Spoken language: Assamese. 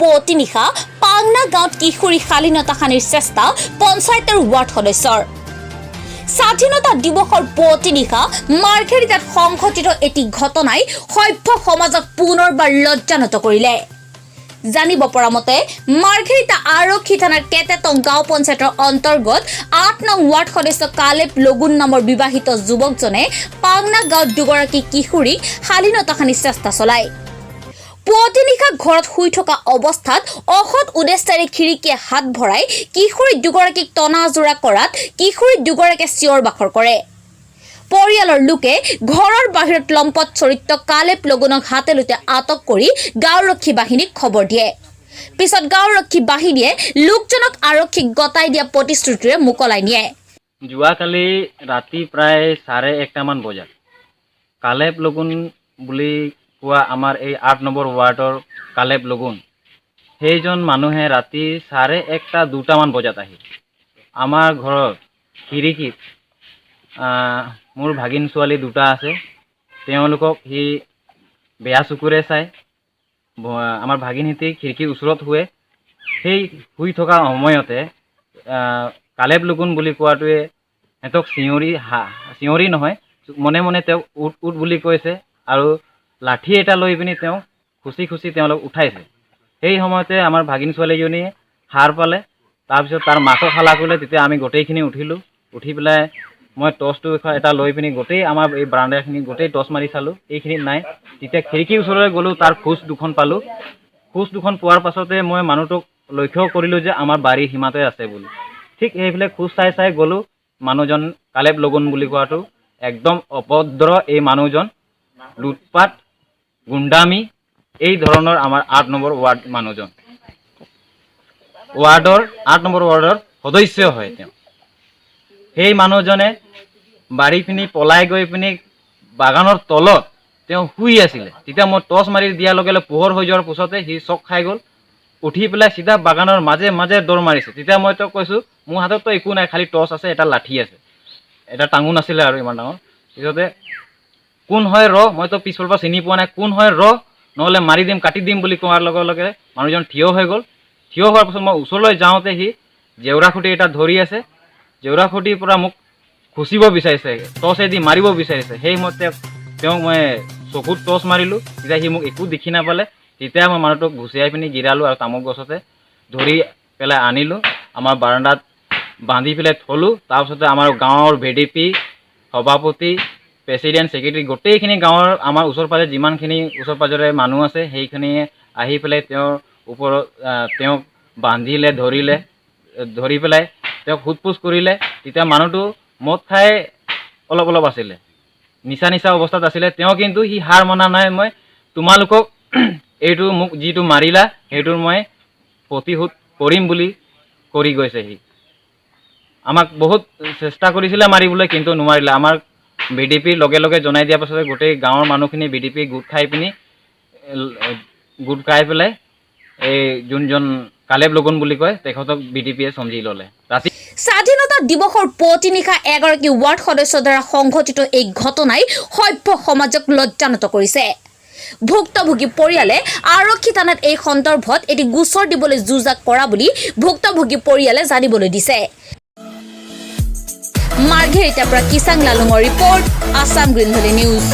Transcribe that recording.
পুৱতি নিশা পাংনা গাঁৱত কিশোৰী শালীনতা হানিৰ চেষ্টা পঞ্চায়তৰ ৱাৰ্ড সদস্যৰ। স্বাধীনতা দিৱসৰ পুৱতি নিশা মাৰ্ঘেৰিটাত সংঘটিত এটি ঘটনাই সভ্য সমাজক পুনৰবাৰ লজ্জানত কৰিলে। জানিব পৰা মতে, মাৰ্ঘেৰিটা আৰক্ষী থানাৰ কেটেটং গাঁও পঞ্চায়তৰ অন্তৰ্গত 8 নং ৱাৰ্ড সদস্য কালেব লগুন নামৰ বিবাহিত যুৱকজনে পাংনা গাঁৱত দুগৰাকী কিশোৰীক শালীনতা হানিৰ চেষ্টা চলায়। পুৱতি নিশা ঘৰত শুই থকা অৱস্থাত অসৎ উদ্দেশ্যেৰে খিৰিকীয়ে হাত ভৰাই কিশোৰী দুগৰাকীক টনা আজোৰা কৰাত কিশোৰী দুগৰাকীয়ে চিঞৰ বাখৰ কৰে। পৰিয়ালৰ লোকে ঘৰৰ বাহিৰত লম্পট চৰিত্ৰ কালেব লগুনক হাতে লোতে আটক কৰি গাঁওৰক্ষী বাহিনীক খবৰ দিয়ে। পিছত গাঁওৰক্ষী বাহিনীয়ে লোকজনক আৰক্ষীক গতাই দিয়া প্ৰতিশ্ৰুতিৰে মোকলাই নিয়ে। যোৱাকালি ৰাতি প্ৰায় 1:30টামান বজাত কালেব লগুন বুলি কোৱা আমাৰ এই 8 নম্বৰ ৱাৰ্ডৰ কালেব লগুন, সেইজন মানুহে ৰাতি 1:30 2টামান বজাত আহি আমাৰ ঘৰত খিৰিকীত মোৰ ভাগিন ছোৱালী দুটা আছে, তেওঁলোকক সি বেয়া চকুৰে চায়। আমাৰ ভাগিনহেঁতি খিৰিকীৰ ওচৰত শুৱে। সেই শুই থকা সময়তে কালেব লগুন বুলি কোৱাটোৱে সিহঁতক চিঞৰি চিঞৰি নহয়, মনে মনে তেওঁক "উঠ, উঠ" বুলি কৈছে আৰু লাঠি এটা লৈ পিনি তেওঁ খুচি খুচি তেওঁলোক উঠাইছে। সেই সময়তে আমাৰ ভাগিন ছোৱালীজনীয়ে সাৰ পালে। তাৰপিছত তাৰ মাকক হাল্লা কৰিলে। তেতিয়া আমি গোটেইখিনি উঠিলোঁ। উঠি পেলাই মই টৰ্চটো এটা লৈ পিনি গোটেই আমাৰ এই বাৰাণ্ডাখিনি গোটেই টৰ্চ মাৰি চালোঁ, এইখিনিত নাই। তেতিয়া খিৰিকীৰ ওচৰলৈ গ'লোঁ, তাৰ খোজ দুখন পালোঁ। খোজ দুখন পোৱাৰ পাছতে মই মানুহটোক লক্ষ্য কৰিলোঁ যে আমাৰ বাৰীৰ সীমাতে আছে বুলি। ঠিক সেইফালে খোজ চাই চাই গ'লোঁ। মানুহজন কালেব লগুন বুলি কোৱাটো একদম অভদ্ৰ। এই মানুহজন লুটপাত, গুণ্ডামি, এই ধৰণৰ আমাৰ 8 নম্বৰ ৱাৰ্ড মানুহজন, ৱাৰ্ডৰ 8 নম্বৰ ৱাৰ্ডৰ সদস্য হয় তেওঁ। সেই মানুহজনে বাৰী পিনি পলাই গৈ পিনি বাগানৰ তলত তেওঁ শুই আছিলে। তেতিয়া মই টৰ্চ মাৰি দিয়াৰ লগে লগে পোহৰ হৈ যোৱাৰ পিছতে সি চক খাই গ'ল। উঠি পেলাই চিধা বাগানৰ মাজে মাজে দৌৰ মাৰিছে। তেতিয়া মই তেওঁক কৈছোঁ, মোৰ হাতততো একো নাই, খালি টৰ্চ আছে, এটা লাঠি আছে, এটা টাঙোন আছিলে আৰু ইমান ডাঙৰ। পিছতে "কোন হয় ৰ, মইতো পিছফালৰ পৰা চিনি পোৱা নাই, কোন হয় ৰ, নহ'লে মাৰি দিম, কাটি দিম" বুলি কোৱাৰ লগে লগে মানুহজন থিয় হৈ গ'ল। থিয় হোৱাৰ পাছত মই ওচৰলৈ যাওঁতে সি জেওৰা খুঁটি এটা ধৰি আছে। জেওৰা খুঁটিৰ পৰা মোক খুচিব বিচাৰিছে, টৰ্চেদি মাৰিব বিচাৰিছে। সেই সময়তে তেওঁক মই চকুত টৰ্চ মাৰিলোঁ। তেতিয়া সি মোক একো দেখি নাপালে। তেতিয়া মই মানুহটোক ঘুচিয়াই পিনি গিৰালোঁ আৰু তামোল গছতে ধৰি পেলাই আনিলোঁ, আমাৰ বাৰাণ্ডাত বান্ধি পেলাই থ'লোঁ। তাৰপিছতে আমাৰ গাঁৱৰ ভিডিপি সভাপতি, প্ৰেচিডেণ্ট, ছেক্ৰেটেৰী, গোটেইখিনি গাঁৱৰ আমাৰ ওচৰ পাজৰে যিমানখিনি ওচৰ পাজৰে মানুহ আছে, সেইখিনিয়ে আহি পেলাই তেওঁৰ ওপৰত তেওঁক বান্ধিলে, ধৰিলে, ধৰি পেলাই তেওঁক সোধ পোছ কৰিলে। তেতিয়া মানুহটো মদ খাই অলপ অলপ আছিলে, নিচা নিচা অৱস্থাত আছিলে তেওঁ। কিন্তু সি হাৰ মনা নাই। "মই তোমালোকক এইটো মোক যিটো মাৰিলা, সেইটোৰ মই প্ৰতিশোধ কৰিম" বুলি কৰি গৈছে। সি আমাক বহুত চেষ্টা কৰিছিলে মাৰিবলৈ, কিন্তু নোৱাৰিলে। আমাৰ ভিডিপিৰ লগে লগে জনাই দিয়াৰ পাছতে গোটেই গাঁৱৰ মানুহখিনি, ভিডিপি গোট খাই পিনি গোট খাই পেলাই এই যোনজন কালেব লগুন বুলি কয়, তেখেতক ভিডিপিয়ে চমজি ল'লে ৰাতি। স্বাধীনতা দিৱসৰ পুৱতি নিশা এগৰাকী ৱাৰ্ড সদস্যৰ দ্বাৰা সংঘটিত এই ঘটনাই সভ্য সমাজক লজ্জানত কৰিছে। ভুক্তভোগী পৰিয়ালে আৰক্ষী থানাত এই সন্দৰ্ভত এটি গোচৰ দিবলৈ যো-জা কৰা বুলি ভুক্তভোগী পৰিয়ালে জানিবলৈ দিছে। মাৰ্ঘেৰিটাৰ পৰা কিচাং লালুঙৰ report, Assam green valley news.